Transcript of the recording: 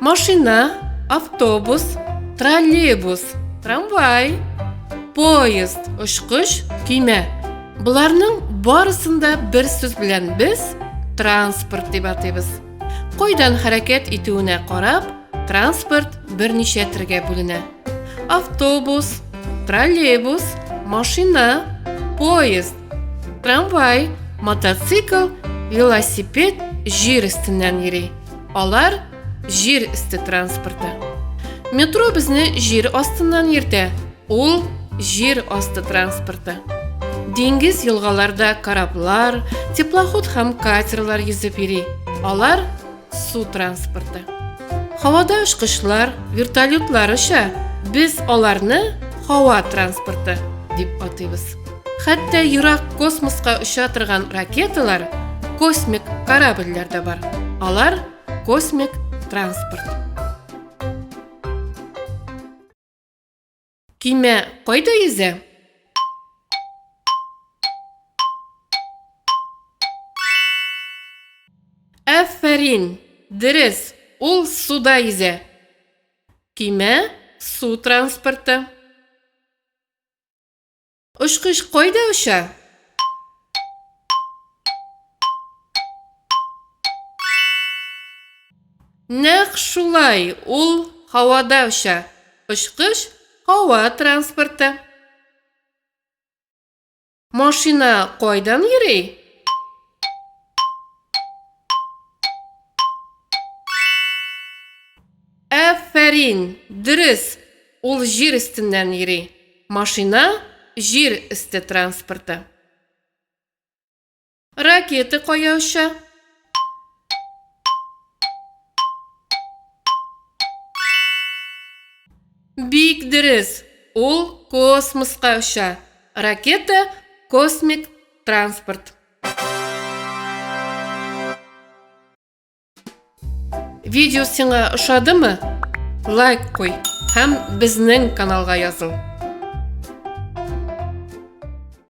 Машина, автобус, троллейбус, трамвай, поезд, очкыч, көймә. Боларның барысын да бер сүз белән без транспорт дип атыйбыз. Кайдан хәрәкәт итүенә карап, транспорт берничә төргә бүленә. Автобус, троллейбус, машина, поезд, трамвай, мотоцикл, велосипед җир өстеннән йөри. Алар җир өсте транспорты. Метро безне җир астыннан йөртә. Ул җир асты транспорты. Диңгез елгаларда кораблар, теплоход һәм катерлар йөзеп йөри. Алар су транспорты. Һавада очкычлар, вертолетлар оча. Без аларны һава транспорты дип атыйбыз. Хәтта ерак космоска оча торган ракеталар, космик корабльләр дә бар. Алар космик транспорт. Көймә кайда йөзә? Афәрин! Дөрес, ул суда йөзә. Көймә су транспорты. Очкыч кайда оча? Нәкъ шулай, ул һавада оча. Очкыч һава транспорты. Машина кайдан йөри? Афәрин! Дөрес, ул җир өстеннән йөри. Машина җир өсте транспорты. Ракета кая оча? Бик дөрес, ул космоска оча. Ракета космик транспорт. Видео сиңа ошадымы? Лайк куй һәм безнең каналга языл.